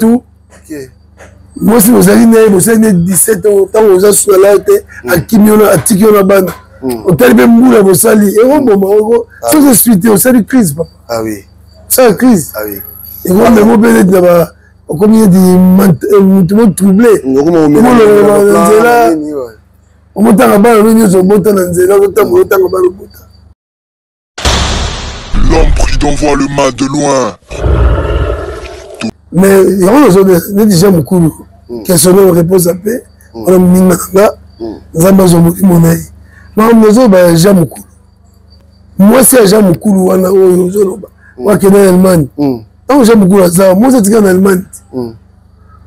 Tout mwasi bozali na ye, bosali ne 17 ans, ntango oza suna te, akimi yo, atiki yo na bana. Otali mpe mbula bosali, ekoboma oko soki esui te, osali crise, papa. Osala crise, ekomema mpe neti na ba okomi neti motu mo trouble, omolongola na nzela, omotanga bana no nyonso, obota na nzela, ozotambola, otanga bana obota. L'homme prudent voit le mal de loin. Mais yango nazo neti Jean Mokulu, question na réponse ape wana, moninga na nga, Nzambe azwa molimo na ye. Makambo nazoloba ya Jean Mokulu, mwasi ya Jean Mokulu wana oyo ozoloba, wakende na Allemagne. Ntango Jean Mokulu aza, mwasi atika na Allemagne te.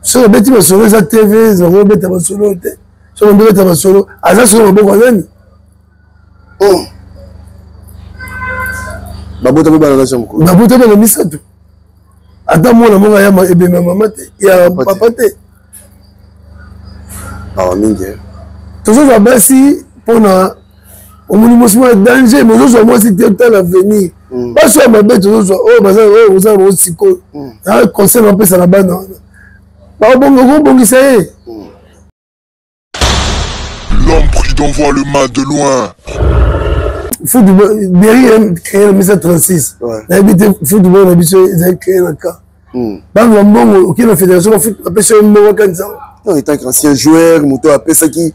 Soki abeti masolo, eza TV, zango obeta masolo te. Soki obeta masolo, aza solo maboko ya nani? Oh. Babota mpe bana na Jean Mokulu? Babota bana misato, ata mwana moko aya ebembe ya mama te, ya papa te. Awa mingi. Tozozwa basi mpona omoni mwasi mwana danger, mais ozozwa mwasi te, otala avenir. Basi oyo mabe tozozwa, oyo baza, oyo oza bango sikoyo, na conseil bapesa na bana wana, bakobonga okobongisa ye. L'homme prudent voit le mal de loin. Football derrière créé na 1936, nayebi te football na biso ezali créé na ka bazwa mbongo, okei na fédération, bapesi yo mbongo, akanisa. Non, étant qu'ancien joueur, moto apesaki,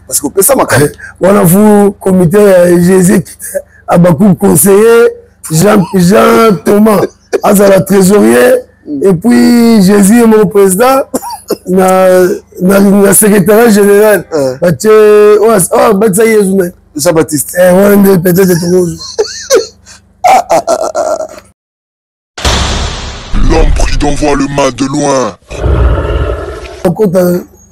parce que opesa makambo. Wana fu comité ya Jésus Abakou, conseiller Jean, Jean Thomas azala trésorier, et puis Jésus ye moko président, na secrétariat général batie oyo batisa Yezu na Jean Baptiste. Wana nde peut-être tokozwa. L'homme prudent voit le mal de loin. Okota,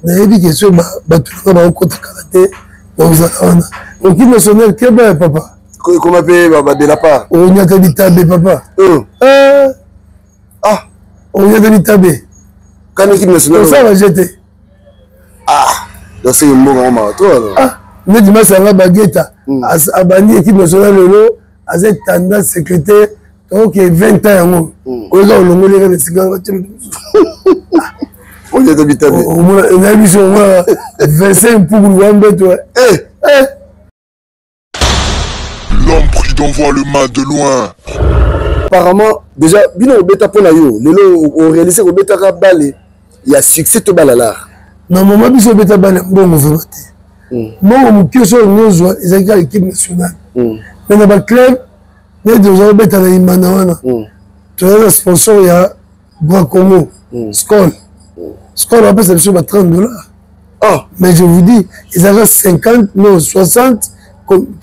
nayebi question, bato nanga bakokota kala te, bakozala wana équipe nationale. Keba ya papa. Ekoma mpe de la part. Onyata bitabe, papa. Ah. Onyata bitabe. Kana équipe nationale. Osala je te. Ah, donc c'est mboka ngo mawa to alors. Ah, neti masanga bageta abandi équipe nationale, lelo aza tendance secrétaire, ok, 20 ans yango oyoka olongoli eka na esika batie moto mosusu. Onyata bitabe. Nayebi biso omona 25 mpukulu wa mbeto. L'homme prudent voit le mal de loin. Apparemment déjà bino obeta mpo na yo lelo oréalise kobetaka bale ya succès to bala lar. Na moma biso obeta bale, mbongo vraiment te, mbongo moke so olingi ozwa ezalaki kaka équipe nationale. Mais na baclub neti oza kobeta na Imana wana, toza na sponsor ya Bra Congo, Skol. Skol bapesa biso ba 30 $. Mais je vous dis, ezalaka 50, non, 60,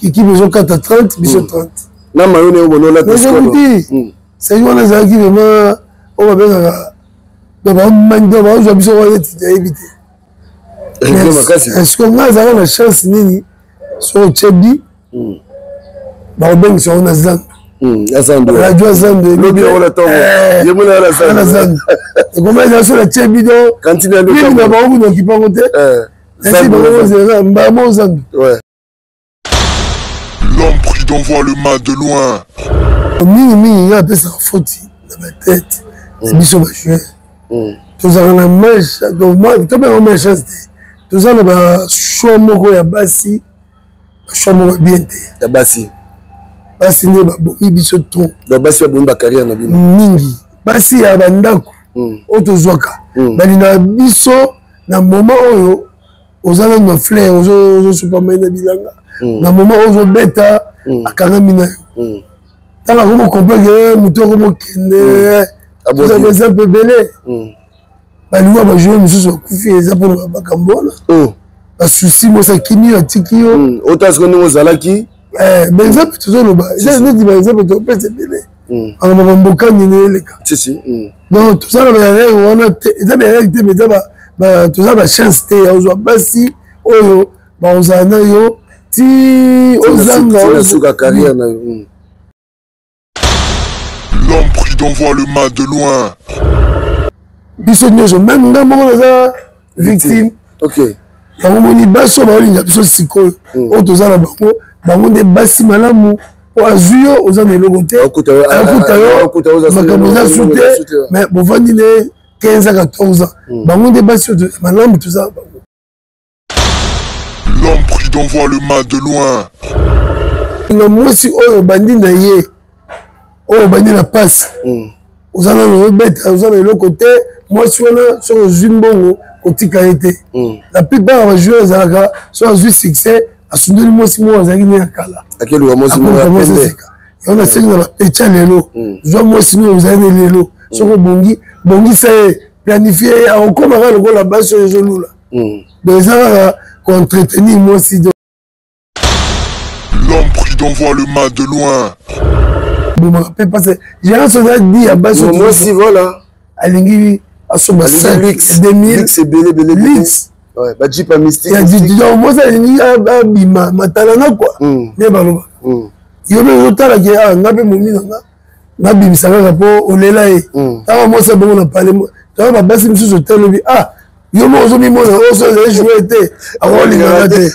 équipe ezokata 30, biso 30. Na mayo ne obonola. Mais je vous dis, seki wana ezalaki vraiment oyo babengaka, donc bazwa biso wana neti nayebi te. Est-ce que nga azalaka na chance nini? Soki otie bi, bakobengisa yango na zandu, radio ya zandu. Lobi yango na ntongo, ye mona na zandu, ekoma eza so na tie bino na bango kuna, okipango te, nasi bango ozela mbamo zandu. L'homme prudent voit le mal de loin. Mingimingi nga apesaka foti na batete na biso bajoueur. Tozalaka na malchance, tobenga malchance te, toza na bachoix moko ya basi, bachoix moko ya bien te. Ya basi. Basi nde babomi biso trop. Donc basi babomi bacarrière na bino? Mingi basi ya bandako oyo tozwaka, balingaka biso na moment oyo oza nanu na fleur, ozosopa mai na bilanga. Na moment oyo ozobeta, akangami na yo. Ntango akomo comprendre, motu akomokende, tozala exemple ebele. Balinga bajoueur mosusu bakufi, eza mpona makambo wana, basusi mwasi akimi yo, atiki yo. Ota siko ndenge ozalaki. Baexemple tozoloba eza neti baexemple topesa ebele, makambo bamboka nini eleka. Donc toza na baerreur wana te, eza baerreur te, mais eza toza bachance te ya kozwa basi oyo bakozala na yo ti ozanga. Suka carrière na yo. L'homme prudent voit le mal de loin. Biso nyonso, même nga moko naza victime. Yango moni basi oyo baolinga biso sikoyo, oyo toza na bango, bango nde basi malamu. Po azwi yo, oza na eloko te, akuta yo makambo eza su te, mais bovandi ne. 15 ans, 14 ans. Bango nde basi oyo malamu toza na bango. L'homme prudent voit le mal de loin. Na mwasi oyo obandi na ye, oyo obandi na pasi, oza nano obeta, oza na eloko te, mwasi wana soki ozwi mbongo kotika ye te. La plupart ya bajoueur ezalaka soki azwi succès, asundoli mwasi moko azalaki ne ya kala, akeluka mwasi moko ya pembe. Yango nasengi na bapetya lelo, zwa mwasi oyo ozali ne lelo, soki obongi, bongisa ye, planifie ye, akokoma kaka lokola basi oyo ezolula. Donc eza kaka koentretenir mwasi. L'homme prudent voit le mal de loin. Bomaka mpe parce gérance oza di ya basi. Mwasi, voilà. Alingi asomba 5 2000 ebele ebele luxe. Bajeep ya mystique. Ya donc mwasi alingi abima matalana kua nde balobaka. Yo mpe ozotala ke ah, nga mpe momi na nga nabimisa kaka mpo olela ye. Ntango mwasi abongo na pale, ntango babasi mosusu otalobi, ah, yo moko ozomimona oyo so ozali joue te, akolingaka te,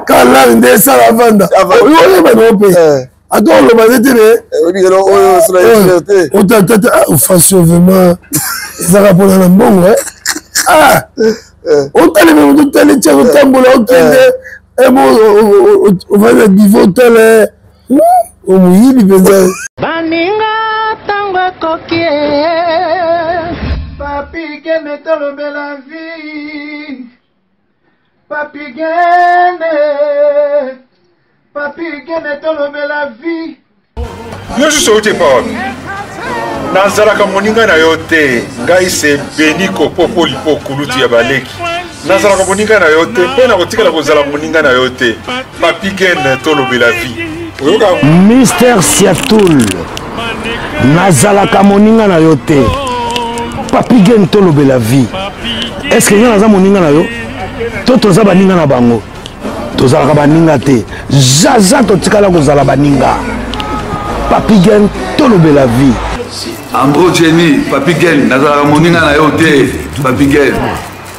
kaka lare nde esala avanda oyeba nao mpe ata oloba nde te. Me otatata ofasio vraiment ezaka mpona na mbongo. Ah, otalemi moto, otali tia kotambola, okende ovandi na divo, otala omoyibi mpenza. Baninga, ntango ekoki. Papi Gene, tolobela vie. Papi Gene, Papi Gene, tolobela vie. Yo susu outi epa wapi? Nazalaka moninga na yo te. Ngai se Beniko Popolipo, kulutu ya baleki. Nazalaka moninga na yo te mpe nakotikala kozala moninga na yo te. Papi Gen, tolobela vie, oyoka. Mister Siatul, nazalaka moninga na yo te. Papi Gen, tolobela vie. Est ce que nga naza moninga na yo to toza baninga na bango? Tozalaka baninga te, zaza totikala kozala baninga. Papi Gen, tolobela vie. Andro Jenny, Papi Gen, nazalaka moninga na yo te. Papi Gen,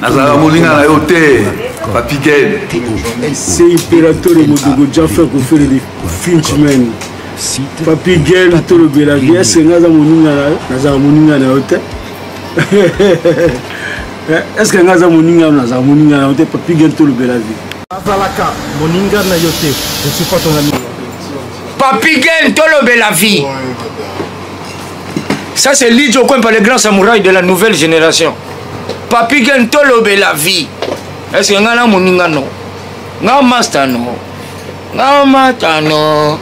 nazalaka moninga na yo te. Papi Gen. C'est Imperatore Modogo Jaffer Kofere de Frenchman. Papi Gen, tolobela vie. Est-ce que nga aza moninga na yo? Nazalaka moninga na yo te. Est-ce que nga aza moninga na yo? Nazalaka moninga na yo te. Papi Gen, tolobela vie. Nazalaka moninga na yo te. Je ne suis pas ton ami. Papi Gen, tolobela vie. Ça, c'est Lidjo Kwempa, le grand samouraï de la nouvelle génération. Papi Gen, tolobela vie. Est-ce que nga na moninga no? Nga master no? Nga master no?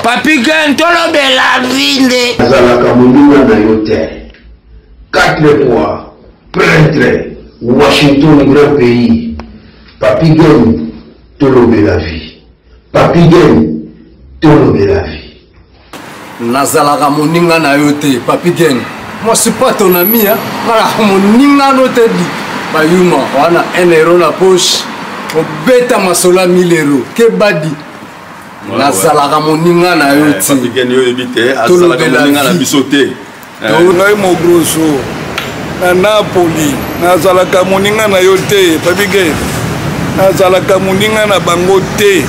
Papi Gen, tolobela vie nde. Nazalaka moninga na yo te. 4 fois prêtre Washington grand pays. Papi Gen, tolobela vie. Papi Gen, tolobela vie. Nazalaka moninga na yo te. Papi Gen, moi suis pas ton ami, hein. Nazalaka moninga no te. Di bayuma wana 1 euro na poche, obeta masolo ya 1000 euro ke badi. Nazalaka moninga na yo te. Papi Gen, yo oyebi te, azalaka moninga na biso te. Ngai Mogroso na Napoli, nazalaka moninga na yo te. Papi Gen, nazalaka moninga na bango te.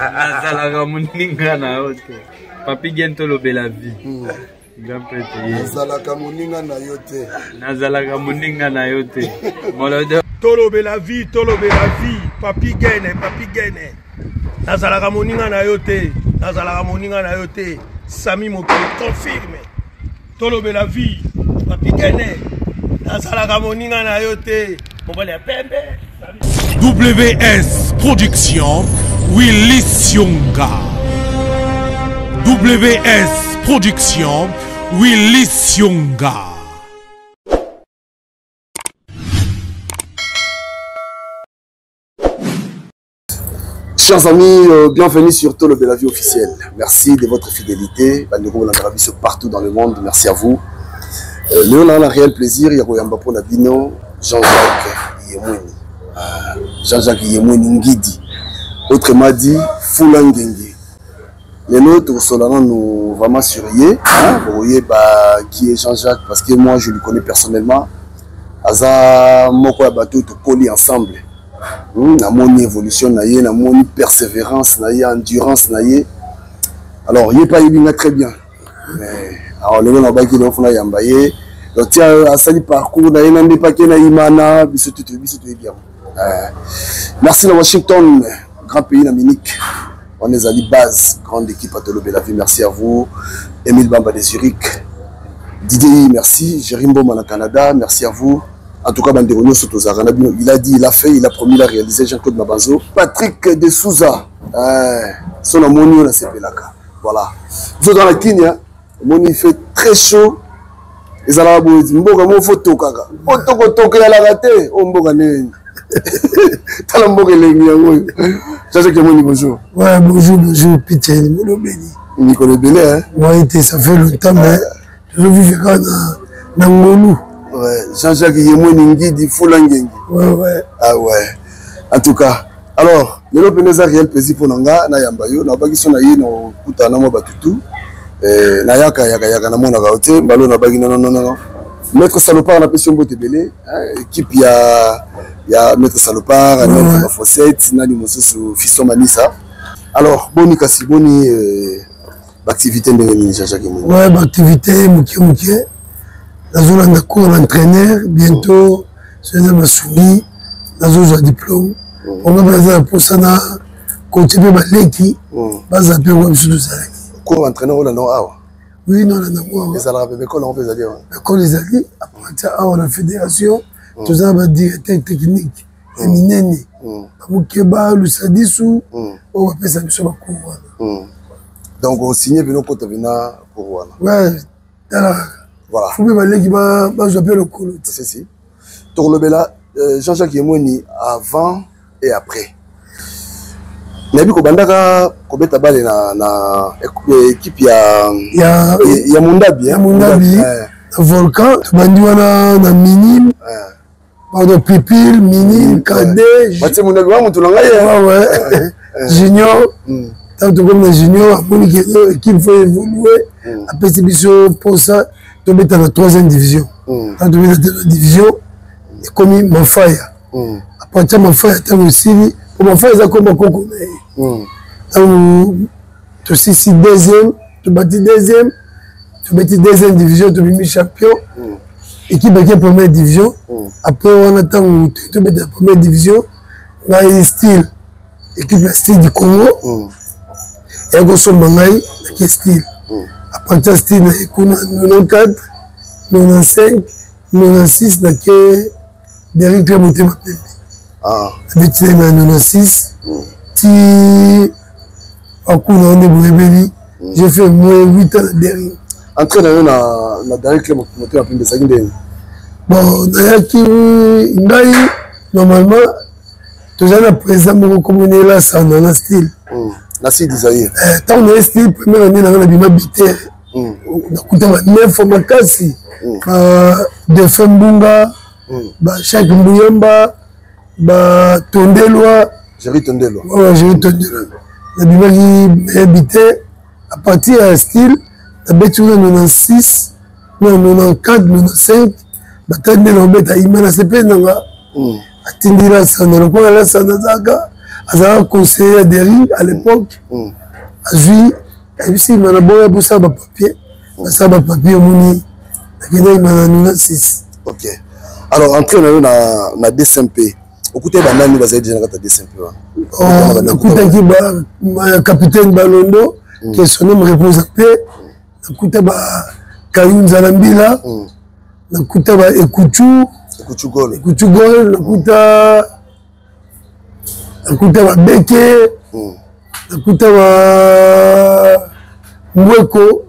Nazalaka moninga na yo te. Papi Gen, tolobela vie. Grand prêtre ye. Nazalaka moninga na yo te. Nazalaka moninga na yo te. Molodo. Tolobela vie, tolobela vie. Papi Gene, Papi Gene, nazalaka moninga na yo te. Nazalaka moninga na yo te. Sami Mokili confirme. Tolobela vie. Papi Gene, nazalaka moninga na yo te. Mobali ya pembe. WS Production, Willy Sionga. WS Production, Willy Sionga. Chers amis, bienvenue sur Tolobela Vie officielle. Merci de votre fidélité. Bandeko bolandaka biso partout dans le monde. Merci à vous. Lelo na réel plaisir ya koyamba mpona bino Jean-Jacques Yemweni. Jean-Jacques Yemweni Ngidi. Autrement dit, Fula Ngenge. Lelo tokosola nanu vraiment sur ye, hein, bokoyeba qui est Jean-Jacques parce que moi je le connais personnellement. Aza moko ya bato tokoli ensemble. Namoni évolution na ye, namoni persévérance na ye, endurance na ye. Alors ye pa yebi nga très bien. Mais alors lelo nabaki lelo funa yamba ye. Donc tia asali parcours na ye na nde pake na imana biso tutu biso toyebi yango. Euh, merci na Washington, grand pays na Munich. On est ali base, grande équipe à Tolobela vie. Merci à vous. Émile Bamba de Zurich. Didier, merci. Jérim Boma na Canada, merci à vous. En tout cas, Bandeko nyonso tozalaka na bino. Il a dit, il a fait, il a promis, il a réalisé. Jean-Claude Mabanzo. Patrick de Souza. Euh, son amoni na sepelaka. Voilà. Vous êtes dans la Kenya. Omoni il fait très chaud. Ezalaka boye mboka moko fo tokaka. O toko tokelaka te. O mboka nini? Tala mboka elengi yango oyo. Jean-Jacques Yamoni, bonjour. Ouais, bonjour, bonjour, Peter. Molobeli. Mikolo ebele, hein? Ouais, ça fait longtemps, mais tozovivre kaka na, na ngolu. Ouais, Jean-Jacques Yemweni Ngidi Fula Ngengi. Ouais, ouais. Ah ouais. En tout cas, alors, lelo pene eza réel plaisir mpo na nga nayamba yo nabaki so na ye nakutana na mwa batutu eh, nayaka yaka yaka namonaka yo te mbala oyo nabaki nononono maître salopard napesi yo mbote ebele équipe ya ya maître salopard ouais. maître bafosette nani mosusu fiston manisa alors boni kasi boni euh, baactivité ndenge nini jean-jacques Mouye ouais baactivité moke moke nazolanda cours d'entraîneur bientôt soki eza basungi nazozwa diplôme onga mpe naza na mposa na kote mpe baleki bazala mpe kwa biso tozalaki cours d'entraîneur olanda awa oui nolanda ngo awa ezalaka mpe ekole yango mpe ezali awa ekole ezali apartir awa na fédération toza na badirecteur technique ya minene bamokeba lusadisu oyo bapesa biso bacours wana donc osigne bino okota bina cours wana ouais tala voilà fo mpe baleki bazwa mpe lokolo te si si tokolobela euh, Jean-Jacques Yemweni avant et après nayebi kobandaka kobeta bale na, na équipe ya, ya, ya Mundabi ya Mundabi eh. na volcan tobandi wana na minime eh. Pardon, pupille, mini, cadet. Batie monaki wa moto na ngai. Ouais, ouais. Junior. Tant tokomi na junior, amoni ke équipe faut évoluer. Apesi biso posa tobeta na troisième division. Tant tobeta na deuxième division, ekomi Mafaya. À partir ya Mafaya ntango esili, po Mafaya eza komba koko na ye. Ntango tosisi deuxième, tobati deuxième, tobeti deuxième division, tobimi champion. Équipe ake première division. Après wana ntango tobeta première division, ngai style équipe ya style du Congo ya kosomba ngai nake style. À partir ya style naye kuna 94, 95, 96 nake Derrick Clé motema pembe. Nabeti na 96 ti akuna nde boyebeli. J'ai fait moins 8 ans na Derrick. Entrée na yo na na Derrick Clé motema pembe ezalaki ndenge? Bon, nayaki ngai normalement tozali na président moko komona elasana na style. Na style du Zaïre. Ntango naye style première année nanga nabima bitere. Nakuta ba neuf makasi. Ba Defunt Mbunga, ba Jacques Mbuyamba, ba Tondelwa. Jerry Tondelwa. Ouais, Jerry Tondelwa. Nabimaki bitere à partir ya style nabeti kuna 96 na 94 95 batali nde naobeta ima na sepe nanga atindi lasana lokola lasana azalaka azalaka conseiller ya Dering à l'époque azwi ayebisi ima na boya bosala bapapier basala bapapier omoni nakenda ima na 96. Ok, alors entrée na yo na, na DCMP okutaki banani bazali deja na kati ya DCMP wana? Nakutaki ba capitaine Balondo que son nom repose en paix, nakuta ba Kayu Nzala Mbila, nakuta ba Ekuchu, Ekuchu Gol, Ekuchu Gol, nakuta nakuta ba Beke, nakuta ba Mbweko,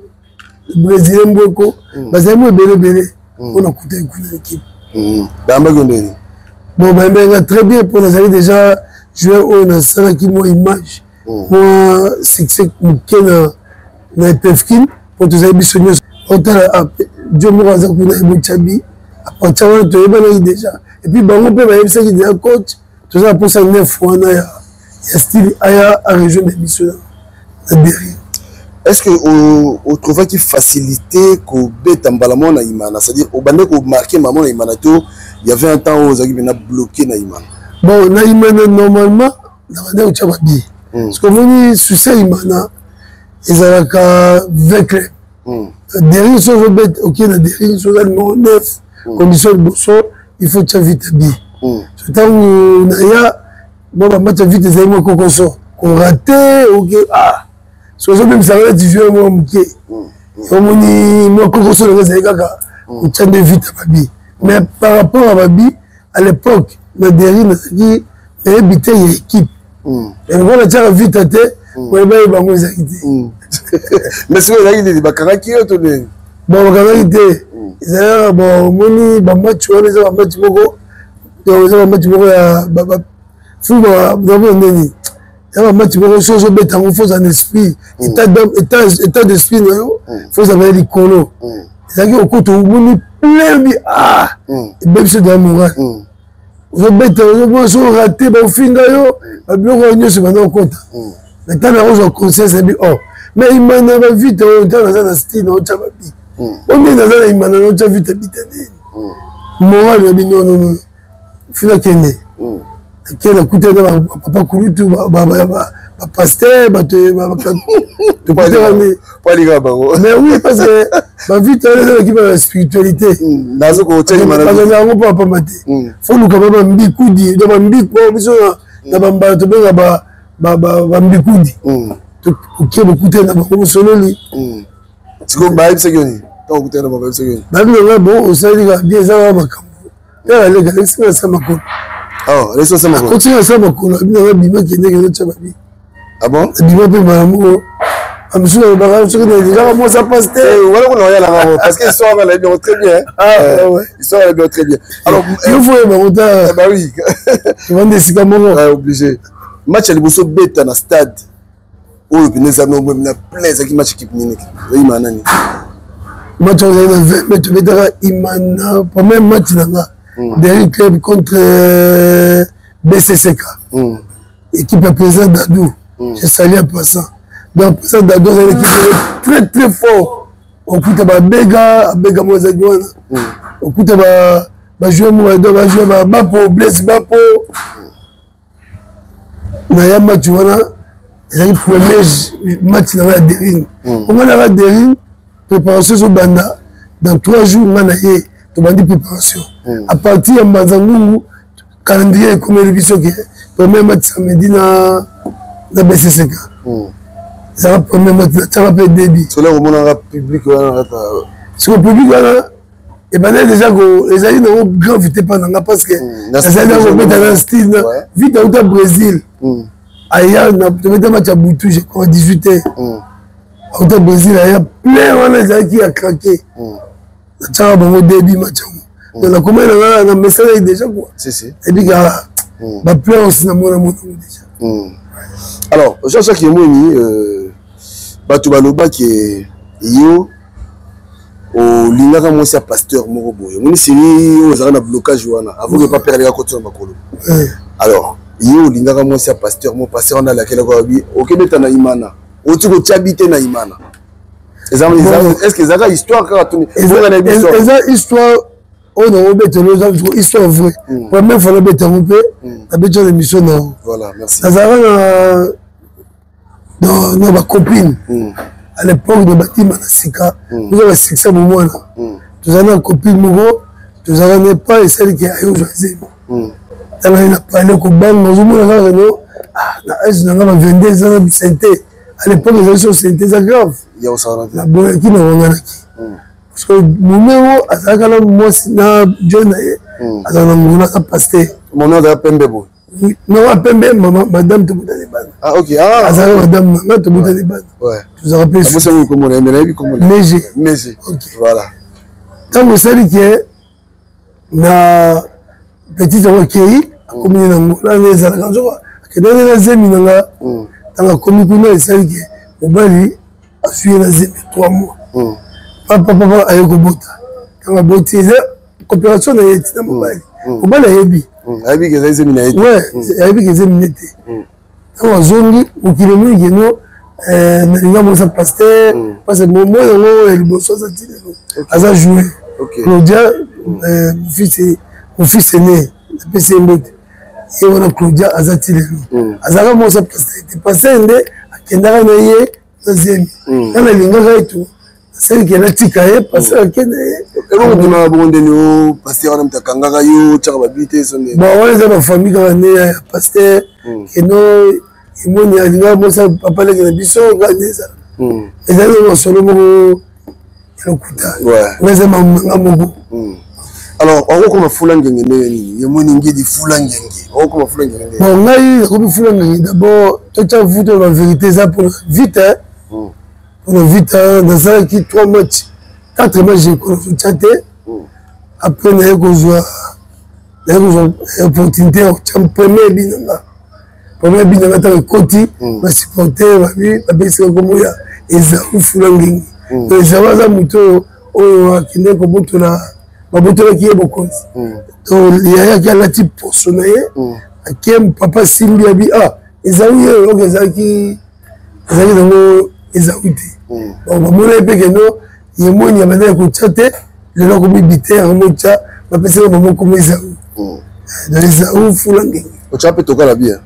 Brésilien Mbweko, bazali mo ebele ebele mpo nakutaki kuna équipe. Bayambaki yo ndenge? Bon, bayambaki nga très bien mpo nazali déjà joueur oyo nasalaki mwa image, mwa succès moke na na EPFKIN mpo tozali biso nyonso otala dio moko aza kuna ebochabi. À partir wana toyebanaki déjà et puis bango mpe bayebisaki déjà coach toza na mposa neuf wana ya ya style aya arejoindre biso na derrière. Est-ce que otrouvaki facilité kobeta mbala moko na Imana, c'est-à-dire obandaki komarke mbala moko na Imana to il y avait un temps oyo ozalaki mpena bloqué na Imana? Bon, na Imana normalement nabandaki kotya babi parce que omoni succès ya Imana ezalaka 20 club. Daring soki ozobeta okei na daring soki oza numéro 9 hmm. condition liboso il faut tia vite bi hmm. so ntango naya mwa bamatch ya vite ezali mwa kokoso korate oke ah so ozobebisaka neti joueur mwa moke hmm. omoni mwa kokoso nango ezali kaka kotya nde vite ya babi mais par rapport ya babi à l'époque na daring nazalaki nayebi te ya équipe yango natiaka vita te koyeba ye bango ezalaki te hmm. mais sikoyo ezalaki nini bakangaki yo to nini bon bakangaki te hmm. ezalaki kaka bon omoni bamatch wana eza bamatch moko eza bamatch moko ya fu ndeni ya bamatch moko soki ozobeta yango fo oza na esprit hmm. état d'esprit na yo fo ozala likolo ezalaki okota omoni plein bi ah ebebisi deya moral ozobeta ozomona soki orate baofinga yo babiloko oyo nyonso banda kokota mm. na ntango nakozwa conscience nabi o oh, mais imana bavite oyo ntango naza na style naotya babi mm. o ndenge naza na imana naotya vite bite nini mm. moral nabi nonono fina kende ake nakutani na papa kulutu bapaster bato tokutanani bango mais oui parce que bavite wana ezalaki ba spiritualité hmm, bazali yango mpo apamba te hmm. foluka ba bambikudi do bambiku oyo biso na bambala tobenga bambikudi oke bokutani na bango bosololi sikoyo bayebisaki yo nini ntango okutani na bango bayebisaki yo nini bayebi na ngai bon osali kaka bien eza kaka makambo tala aleka alekisi nga sa makolo oh, alekisi sa makolo akoti nga sa makolo abi nanga bima kende kende tya babi ah bon bima mpe mbala moko bamisusu balobaka soki nalingaka mwasi apasi te eh, wana kuna oyalaka yango parce que histoire wana nayebi yango très bien ah, eh, histoire nayebi yango très bien alors yo fo oyeba yango ta eh, bah oui evandi esika moko obligé match ya liboso beta na stade oyo mpenza eza nombre na plein ezalaki match équipe nini ezalaki imana nani match oyo ezali na 20 mai tobetaka imana premier match na nga hmm. derrière club contre euh, bcck hmm. équipe ya président dadou hmm. je salue en passant donc président dadou azali équipe très très fort okuta babega abega moko ezalaki wana okuta bajoueur moko bajoueur bapo blaise bapo naya match wana ezalaki premier match na nga ya dering hmm. onga nanga dering préparation ezobanda dans trois jours nga na ye tobandi préparation hmm. à partir ya mbanza ngungu calendrier ekomeli biso ke premier match samedi na na bcck hmm. ezalaka premier match natiaka mpe debi siko public wana ebandaki deja ko ezali nango grave te mpa na nga parce que hmm, ezali na kobeta na style na vite auta brésil hmm. aya tobeta match ya butu je crois 18 heures hmm. auta brésil aya plein wana ezalaki ya craquer natiaka bango debi match yango donc nakomaki na nga na mesanaki déjà quoi ebika baplein osi namona mona yango déjà alors jean-jacques yemweni euh, bato balobaki yo olingaka mwasi ya pasteur moko boye omoni seri oyo ozalaka na blocage wana avant que papa aleka kotisa makolo eh. alors yo olingaka mwasi ya pasteur moko pasteur wana alakelaka wabi okebeta na imana oti kotya bi te na imana est ce que ezalaka histoire kaka tuni eza histoire oyo nango obetelo eza histoire vrai hmm. première fois nabeta yango mpe hmm. nabeti wana émission na yango nazalaka na na bacopine mm. à l'époque na batima na sika mm. toza basuccès bomwana mm. tozali na copine moko tozalaka na epai esali ke aye ozwa zemi mm. tangani na pale kobanga ozomona kaka no ah, na age na nga ba 22 eza na sente à l'époque ezali so sente eza grave naboyaki nawanganaki mm. parce que momeo azalaka na mwasi na john na ye mm. azala na ngona aza paster momeo azala pembe boye nawa pembe mama madame tobotani bana ah, okay. ah, azalaka madame na nga tobotani bana tozalaka mpe mege mege voilà ntango esali ke na petite yango akei akomi na ngola nde ezalaka nzoka akendaki na zemi na nga ntango mm. akomi kuna esali ke mobali azwi ye na zemi 3 mois mm. papa papa aye kobota ntango aboti eza coopération na ye tina mobali mm. mobali ayebi mm. ayebi ke ezali zemi na ye te ayebi ke zemi ne te ntango azongi mokili omoni keno eh, nalinga mosa paster parce que moi yango ya liboso aza ti lelo aza joueur claudia eh, mon fils aîné napesi ye mbote ye wana claudia aza ti lelo azalaka mosa paster te paster nde akendaka na ye na zemi nga nalingaka ye tu. Nasaliki natika ye pasteur akende ye. Eloko bima bongo ndeni o pasteur wana moto akangaka yo otyaka babi te so nde. Bon wana eza bafamille kaka nde ya pasteur keno emoni alingaka mosa papa leki na biso kaka nde ezala. Ezali masolo moko ya lokuta. Nga eza manga moko. Alors okokoma fula ngenge ndenge nini? Yemoni ngidi fula ngenge. Okokoma fula ngenge ndenge. Bon ngai nakomi fula ngenge d'abord totya vuto ba vérité eza mpona vite. Mpona vita nasalaki 3 match 4 match ekolo kotya te après naye kozwa naye kozwa opportunité ya kotya premier bi na nga premier bi na nga ntango ekoti basupporter babi bapesika kombo ya Ezau Fula Ngengi. Donc Ezau aza moto oyo oyo akende kobotola babotolaki ye bokonzi donc yayaki alati poso na ye ake papa simbi abi ah Ezau ye oyo ezalaki ezalaki nango Ezau te. Donc bamonaki mpe keno ye moni abandaki kotya te lelo akomi bite akomotya bapesaka bango komo Ezau. Donc Ezau Fula Ngenge. Otya mpe tokala bien.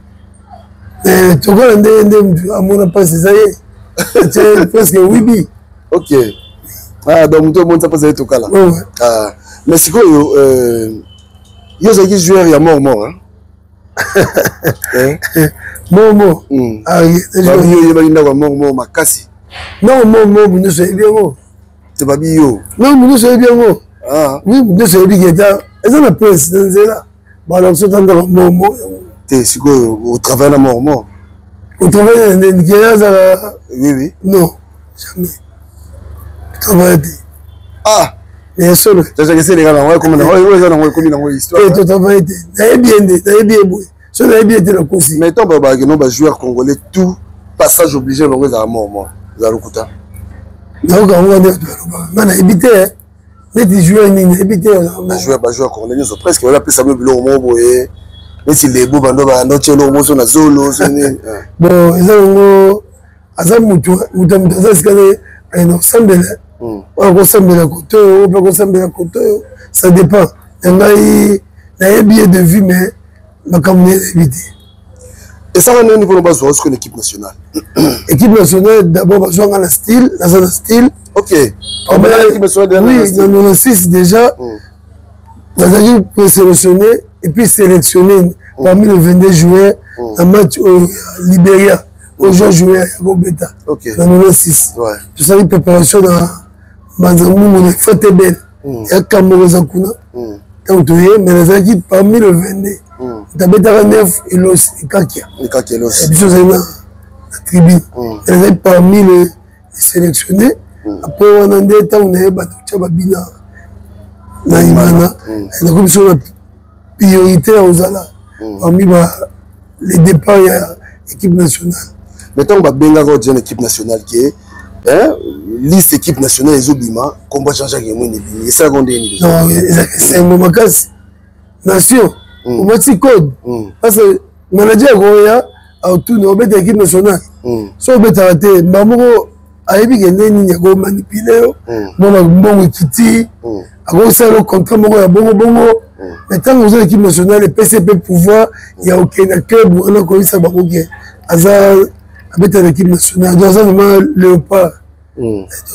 Tokala nde nde mutu amona mpasi eza ye atie presque wibi. Ok. Ah, donc moto omonisa mpasi ye tokala. Ah, mais sikoyo yo ozalaki joueur ya mort mort hein? Mort mort. Babi yo oyebaki ndako ya mort mort makasi. Non mort mort nyonso oyebi yango. Te babi yo. Non nyonso oyebi yango. Oui nyonso oyebi keta eza na presse na nzela balakisa ota ndako mort mort yango. Te sikoyo otravaille na mort mort. Otravaille na nde Nigeria azala. Oui oui. Non jamais. Travaille te. Ah. Mais solo. Jajake seleka nango ekomi nango oyo eza nango ekomi nango histoire. Te totravaille te. Nayebi ye nde nayebi ye boye. So nayebi ye te nakosi. Mais ntango balobaka no bajoueur congolais tout passage obligé bango ezala mort mort ezala lokuta. Nayoka yango nde bato balobaka nga nayebi te neti joueur nini nayebi te. Bajoueur bajoueur congolais nyonso presque bala pesa bino biloko moko boye neti lebo bando bando tie eloko moko so na zolo so nini. Bon eza yango aza mutu mutu mutu aza esika ne akenda kosambela oyo akosambela kote oyo oyo mpe akosambela kote oyo ça dépend na ngai nayebi ye de vue mais makambo na ye nayebi te. Esala nini mpona bazwa sikoyo na équipe nationale? Équipe nationale d'abord bazwa nga na style naza na style. Ok. Oui na 96 déjà nazalaki présélectionné et puis sélectionné parmi les 22 joueurs na match oyo ya Libéria oyo Jean joueur ya kobeta na 96. Tosali préparation na Mbanza Ngungu na Fatebel ya Kamoko eza kuna ntango toye mais nazalaki parmi le 22 tabetaka 9 elos ekakia biso ozali na tribune nazalaki parmi le sélectionné. Après wana nde ntango nayeba totya babina na imana nakomi biso na priorité ya kozala parmi ba les départs ya équipe nationale. Mais ntango babengaka odia na équipe nationale ke liste équipe nationale ezobima kombo Jean-Jacques Yemweni ebimi esalaka ndenge nini? Non ezalaka esengo makasi nation omati code parce que manager akoya atuni obeta équipe nationale so obetaka te mba moko ayebi ke nde nini akomanipule yo mona mbongo ekiti akosala yo contrat moko ya bongo bongo. Mais ntango oza équipe nationale epesi mpe pouvoir ya okende na club wana koyebisa bango ke aza abeta na équipe nationale donc aza vraiment léopard.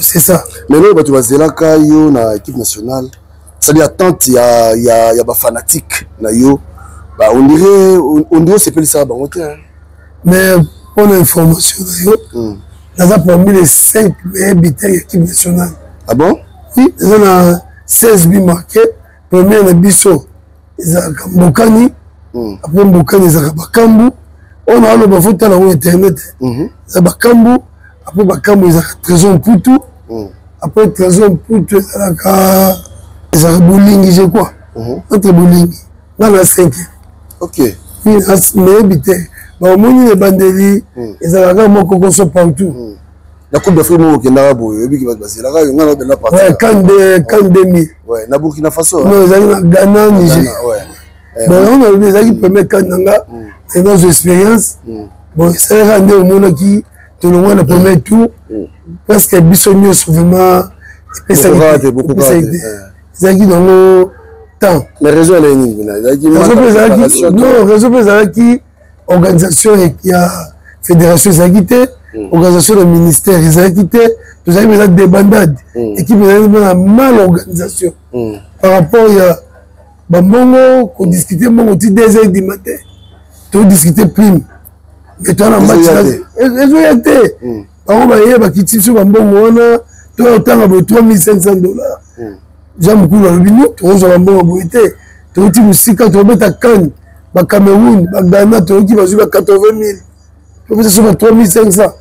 C'est ça. Mais lelo bato bazelaka yo na équipe nationale c'est-à-dire attente ya, ya, ya bafanatique na yo bah, on dirait on dirait osepelisaka bango te. Mais mpona information na yo naza parmi les 5 meilleurs buteurs ya équipe nationale. Ah bon? Oui naza na 16 buts marqués. Premier na biso ezalaka Mbokani. Après Mbokani ezalaka Bakambu oyo na aloba fo tala yango internet eza Bakambu. Après Bakambu ezalaka Trésor Mputu. Après Trésor Mputu ezalaka ezalaka Bolingi je crois entre Bolingi nga na 5. Ok. Nayebi te baomoni ebandeli ezalaka moko koso partout. Na Coupe d'Afrique moko okendaka boye oyebiki bato bazelaka yo nga na obenda parti. CAN 2000. Ouais, na Burkina Faso. Non ezalaki na Ghana Niger. Bon yango nalobi ezalaki premier CAN na nga nazwa expérience. Bon esalaka nde omonaki tolongwa na premier tour presque biso nyonso vraiment epesaki te ezalaki nango temps. Mais raison eleki nini kuna? Ezalaki non raison mpe ezalaki organisation ya fédération ezalaki te, organisation ya ministère ezalaki te. Tozalaki mpenza débandade. Équipe ezalaki mpenza na mal organisation par rapport ya bambongo, kodiscute mbongo ti 2 heures du matin, todiscute prime, mais toza na match ezoya te. Bango baye bakiti biso bambongo wana, toya kotanga boye 3500 dollars. Jean Mokulu alobi no, tokozwa bambongo boye te, touti mosika, tobeta CAN, baCameroun, baGhana, toyoki bazwi ba 80 000, tobeta so ba 3500,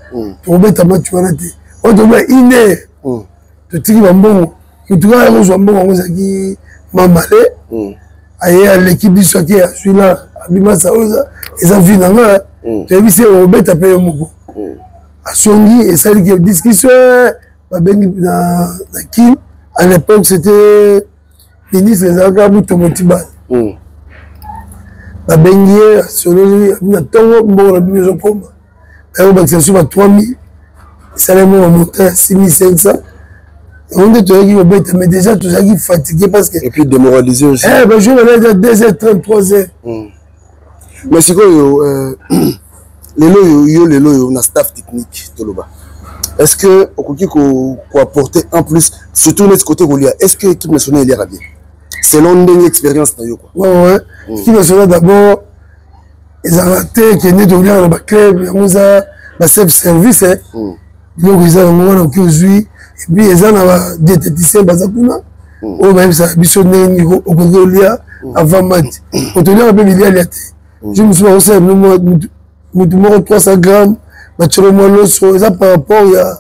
tokobeta match wana te. Oyo tokoba une heure, totiki bambongo. Motu kaka kozwa mbongo yango ezalaki mamale, aye aleki biso, ake azwi la abimasa. Oyo eza vie na nga, toyebisi ye okobeta mpe yo moko. Asongi esaliki discussion, babengi na Kin. À l'époque, c'était ministre ezalaka Mutombo Tibala. Babengi ye, asololi na ntongo, mbongo na bino ezokoma. Bayobakisa biso ba 3000, esalemi ba montant ya 6500. Yango nde toyaki kobeta, mais déjà tozalaki fatigué parce que Et puis démoralisé aussi. Eh, bajoueur balaki ya 2 heures 30, 3 heures. Mais sikoyo, lelo oyo, yo lelo oyo na staff technique, toloba, est-ce que okoki koapporter un plus, surtout neti côté kolia? Est-ce que équipe nationale eliaka bien selon ndenge expérience na yo quoi? Ouais. Équipe nationale d'abord ezalaka te ekende toliaka na baclub. Yango eza baself service, biloko eza yango wana oki ozwi. Et puis eza na badiététicien baza kuna oyo bayebisaka biso ndenge nini okoki kolia avant match. Otoliaka mpe bilialia te. Jour mosusu bakosala bino mutu moko 300 gramme, batiolo mwa loso. Eza par rapport ya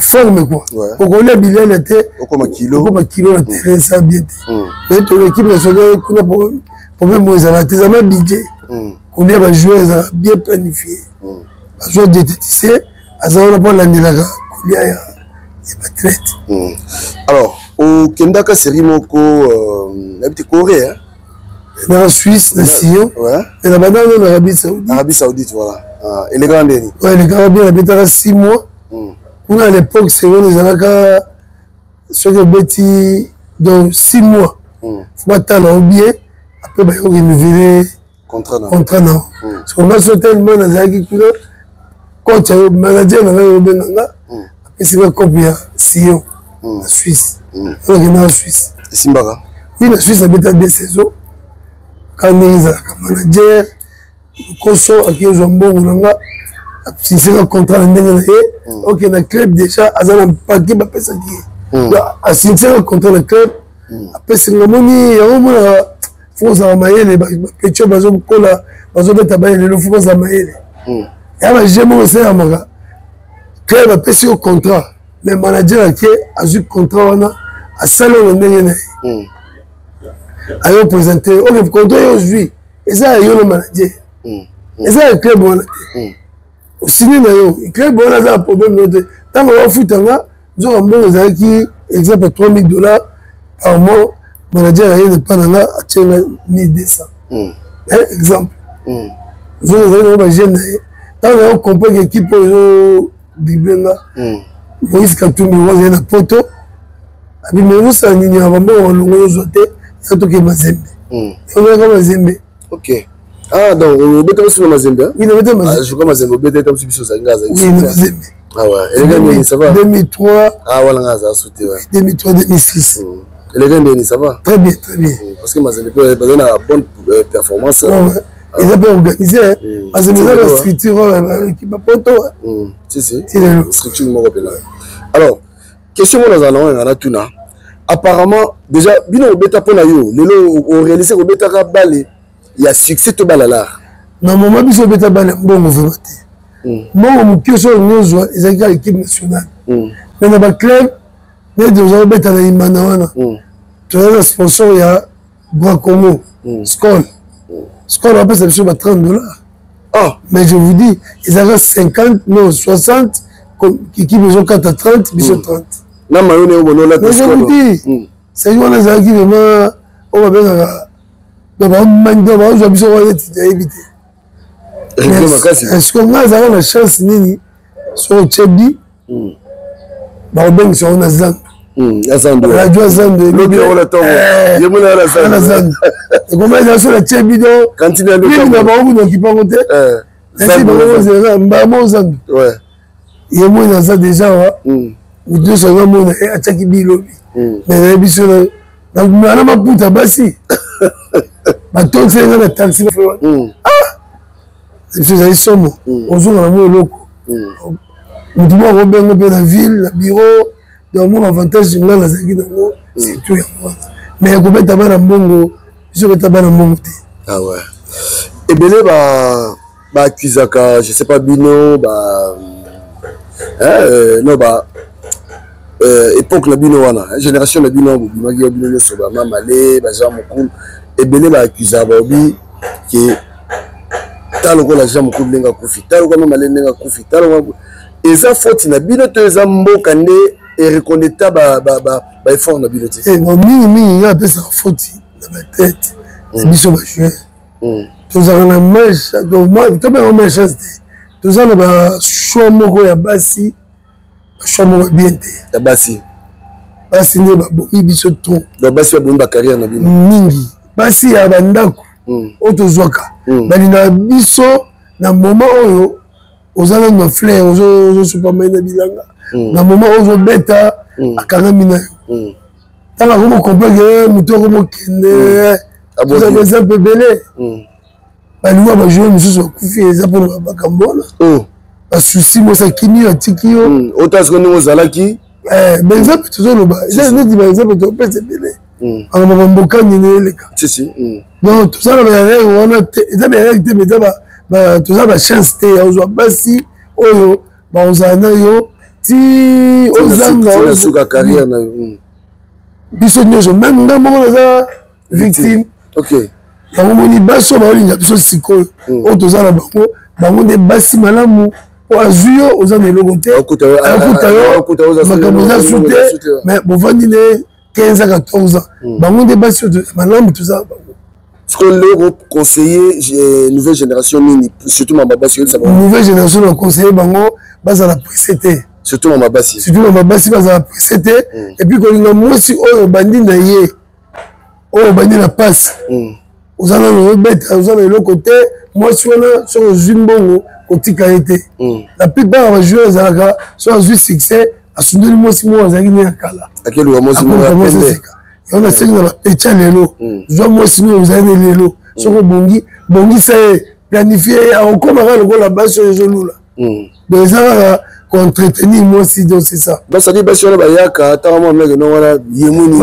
forme quoi. Okolia bilialia te, okoma kilo. Okoma kilo na terrain, eza bien te. Mais to équipe nationale kuna, problème oyo ezala te, ezala budget. Kolia bajoueur ezala bien planifié, bazwa diététicien aza wana mpo alandelaka kolia ya baathlète. Alors okendaka série moko, nayebi te, Corée? Na Suisse, na Sion, et na bandaka na Arabie Saoudite. Arabie Saoudite, voilà. Elekaka ndeni? Ouais, elekaka bien. Nabetaka 6 mois kuna. À l'époque, seconde ezalaka soki obeti donc 6 mois, faut batala o bien, après bayo renouveler contrat na contrat na. Parce nga so tellement nazalaki kuna, coach ayo, manager na ngai obenga nga, apesi nga cope ya Sion na Suisse. Okende na Suisse. Esimbaka? Oui, na Suisse abeta deux saisons. Kaka ndenge ezalaka, manager koso aki ozwa mbongo na nga, asinseka contrat na ndenge na ye. Ok, na club déjà aza na paquet bapesaki ye, asinseka contrat na club, apesi nga. Moni yango, omonaka faut ozala mayele. Bapetio bazokola, bazobeta baye lelo, faut kozala mayele ya baje moko esalamaka. Club apesi yo contrat, mais manager ake azwi contrat wana, asali oyo ndenge na ye, ayo présente. Ok, contrat yo ozwi eza ya yo na manager, eza ya club wana te. Osini na yo club wana aza na problème yo te. Ntango bafutanga, nzoka mbongo ezalaki, exemple, 3000 dollars par mois. Manager aye na pa na nga, atie nga 1200, exemple. Nzoka ezalaki nango bajeune na ye. Ntango nayo comprendre équipe oyo ezodrible nga, Moïse Katumbi oyo azali na Poto abi me ozosala nini ya bambongo balongo ozwa te, ya toke Mazembe, ozalaka Mazembe. Ok, ah, donc obeta biso na Mazembe? Oui, nabeta Mazembe. Je crois Mazembe obeta eta biso ozali nga azali. Oui, na Mazembe. Ah ouais, eleka ndeni, ça va? 2003. Ah, wana nga azala soute, ouais. 2003, 2006. Eleka ndeni, ça va? Très bien, très bien. Parce que Mazembe mpe bazali na bonne performance. Eza mpe organisé. Mazembe eza na structure oyo équipe bapoto. Si si, structure moko mpena. Alors question moko nazala nango, yanga natuna: apparemment déjà bino obeta mpo na yo lelo oréalise kobetaka bale ya succès to bale lar? Na moment biso obeta bale, mbongo vraiment te. Mbongo moke so olingi ozwa ezalaki kaka équipe nationale. Mais na baclub neti oza kobeta na Imana wana, toza na sponsor ya Bracongo, Skol. Skol bapesa biso ba 30 dollars. Ah. Mais je vous dis, ezalaka 50, non, 60, équipe ezokata 30, biso 30. Na mayo ne obonola. Mais je vous dis, seki wana ezalaki vraiment oyo babengaka, donc bazwa biso wana neti nayebi te. Est-ce que nga azalaka na chance nini? Soki otie bi, bakobengisa yango na zando, radio ya zando. Na zando ekoma eza so natie bino na bango kuna okipango te, nasi bango ozela mbamo zando. Ye moi naza deja wa moto nyonso aza mona ye atiaki bilobi, mais nayebi so na maputa basi batondisaki nga na taxi. Ah, biso ezali somo, ozonga na mwa eloko, moto moko akobengo mpe na ville na bureau. Donc mwa avantage nga nazalaki nango, surtout yango wana. Mais kobeta bana mbongo, biso beta bana mbongo te. Ah ouais, ebele ba baaccusaka, je sais pas, bino ba non, ba époque na bino wana, génération na bino bobimaki ya bino nyonso, bamamale, bajean Mokulu, ebele baaccusaka, baobi ke ta lokola Jean Mokulu ndenge akufi, ta lokola Mamale ndenge akufi, ta lokola eza faute na bino to eza mboka nde ereconnaître baeffort na bino te? Mingi mingi nga apesaka faute na batete na biso bajoueur. Tozalaka na malchance, tobenga malchance te, toza na bachoix moko ya basi, bachoix moko ya bien te. Ya basi. Basi nde babomi biso trop. Donc basi babomi bacarrière na bino? Mingi basi ya bandako oyo tozwaka, balingaka biso na moment oyo oza nanu na fleur, ozosopa mai na bilanga, na moment oyo ozobeta, akangami na yo. Ntango akomo comprendre, moto akomokende, toza baexemple ebele. Balinga bajoueur mosusu bakufi, eza mpona makambo wana, basusi mwasi akimi yo, atiki yo. Ota siko ndenge ozalaki. Baexemple tozoloba eza neti baexemple topesa ebele, makambo bamboka nini eleka. Donc toza na baerreur wana te, eza baerreur te, mais eza toza bachance te ya kozwa basi oyo bakozala na yo ti ozanga. Suka carrière na yo. Biso nyonso, même nga moko naza victime. Yango moni basi oyo baolinga biso sikoyo, oyo toza na bango, bango nde basi malamu. Po azwi yo, oza na eloko te, akuta yo makambo eza su te, mais bovandi ne 15 à 14 ans. Bango nde basi oyo malamu toza na bango. Sikoyo lelo conseiller nouvelle génération nini, surtout mama basi, oyebisa bango? Nouvelle génération, na conseiller bango bazala pressé te. Surtout mama basi. Surtout mama basi, bazala pressé te. Et puis kolinga mwasi oyo obandi na ye, oyo obandi na pasi, oza nano ozobeta, oza na eloko te, mwasi wana soki ozwi mbongo, kotika ye te. La plupart ya bajoueur ezalaka soki azwi succès, asundoli mwasi moko azalaki ne ya kala. Akeluka mwasi moko ya pembe. Yango nasengi na bapetya lelo, zwa mwasi oyo ozali ne lelo, soki obongi, bongisa ye, planifie ye, akokóma kaka lokola basi oyo ezolula. Donc eza kaka koentretenir mwasi, donc c'est ça. Basadi basi wana bayaka ntango mwa meke no wana yemoni.